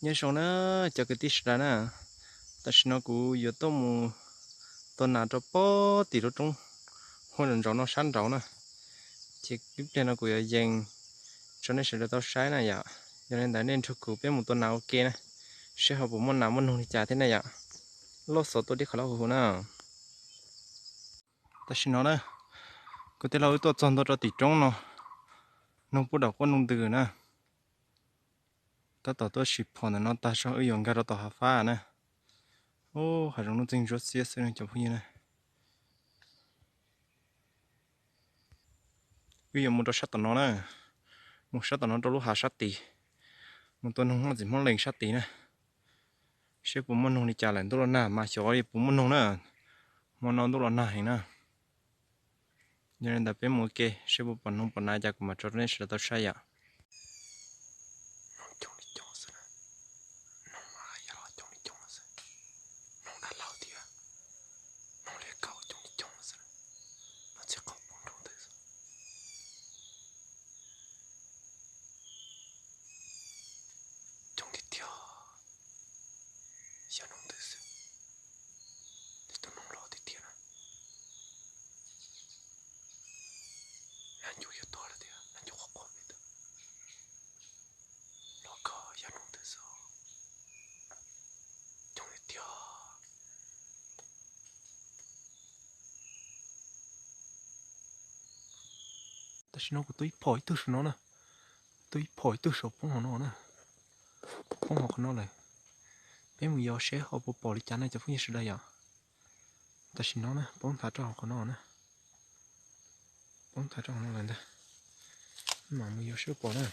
Nyob zoo na cov kwv tij sawv daws na, tam sim no kuv yuav tuaj mus tua nas rau pem tim lub roob huab nraum nraud no sab nraud na, ces ib pliag no kuv yuav yees tso nej sawv daws tau saib na yom. Yog li ntawd nej nrog kuv peb mus tua nas ua ke na, seb ho puas muaj nas muaj noog li cas thiab na yom. Loj xov tuaj dib qhov loj huv huv na. Tam sim no na, kuv tij laug wb tuaj txog ntua rau tim roob no, noog pub dam quaj noog ntws na. Tab tom tuaj sim phom ntawm no tag zog wb yuav nkag rau tom hav fab na. Ub, hav zoov nuj txeeg ntsuab xiab xwb cov phooj ywg na. Wb yuav mus rau sab tom no na, mus sab tom no rau lub hav sab tid, mus tua noog Hmoob txiv Hmoob Lees sab tid na, seb puas muaj noog li cas lawm. Ntuj los nag mas xyov puas muaj noog na, hmo no ntuj los nag heev na. Yog li ntawd peb mus ua ke seb puas pom noog pom nas cas kuv mam tso rau nej sawv daws tau saib yom. Coob tiag tiag, xyaw noog ntws xwb, ib tug noog loj tiag tiag na. Nas ncuav yuav tuag lawm tiag, nas ncuav qhuav qhuav pem tod, los kho xyaw noog ntws xwb, coob tiag tiag. Tam sim no kuv tua ib phom ib tug saum no na, tua ib phom ib tug saum poob hauv no na, poob hauv qhov no lawm. Peb mus yos seb ho puas pom li cas na cov phooj ywg sawv daws yom. Tam sim no na poob nthav rau hauv qhov no na, poob nthav rau hauv no lawm ntag, mam mus yos seb puas pom na.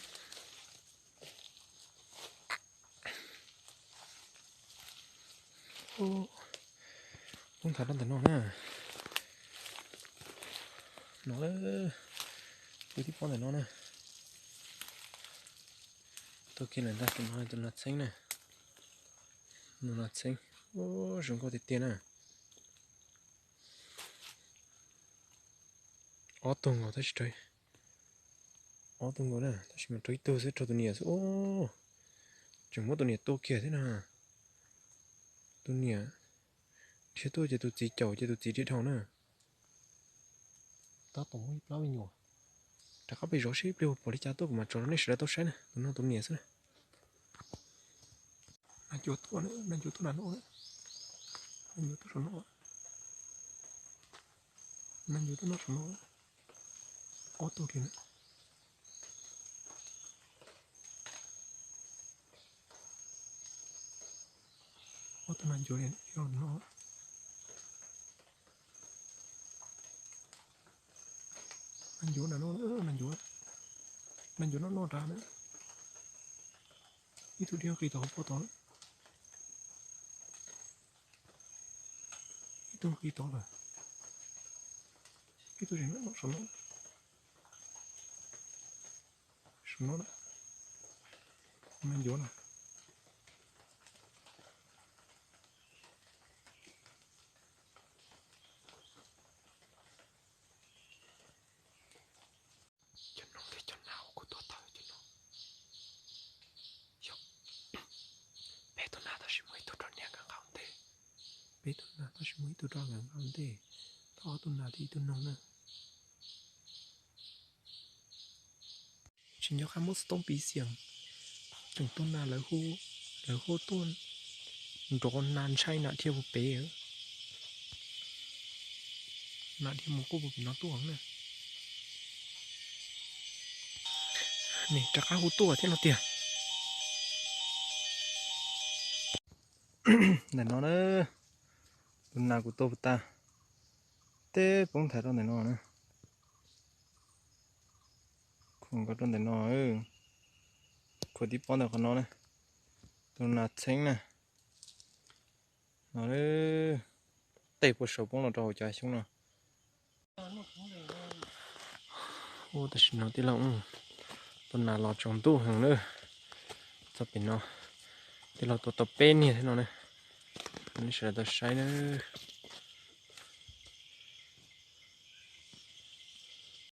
Poob nthav rau ntawm no na, no, tus tib pob ntawm no na. Tau kiag lawm ntag, tus no tus nas txheeb na, tus nas txheeb, zoo nkauj tiag tiag na. Ob tug nkaus tab sis raug, ob tug nkaus na tab sis mas raug ib tug xwb, raug tus niam xwb. Tseem muab tus niam tua kiag thiab na. Tus niam dhia tuaj ces tus txiv caum ces tus txiv dhia dhau na. Tab tom muaj ib plab me nyuam, rov qab pem zov seb ib pliag puas pom li cas tuaj kuv mam tso rau nej sawv daws tau saib na. Tus no tus niam xwb na. Nas ncuav tuaj, nas ncuav tuaj nram no, nas ncuav tuaj saum no, nas ncuav tuaj noj saum no, ob tug kiag na. Ob tug nas ncuav li no. Nas ncuav na, nas ncuav, nas ncuav noj noj nrad na. Ib tug dhia qis tau hauv paus tod, ib tug qis tod lawm, ib tug tseem noj saum no, saum no, nas ncuav na. Cov noog thiab cov nas uas kuv tua tau cov no, yog peb tug nas tab sis muaj ib tug roj niam nkag nqaus ntej, peb tug nas tab sis muaj ib tug roj nkag nqaus ntej, tau ob tug nas thiab ib tug noog na. Tsis nco qab muab xov tooj piv xiam, tseem tua nas, lawv hu tuaj nrov nas ntshai nas dhia puag pem, nas dhia mus quaj puag pem no tuaj na. Nws rov qab hu tuaj thiab no tiag. Ntawm no na, tus nas kuv tua puag ta, teb poob nthav rau ntawm no na. Khuam nkaus rau ntawm no, khuam tib pob ntawm qhov no na, tus nas txheeb na. No, tej puag saum poob los rau hauv cov xyoob no. Ua tam sim no tij laug tua nas los tsaus ntuj heev na. Txog pem no tij laug tua tau peb niag thiab no na. Nej sawv daws tau saib na.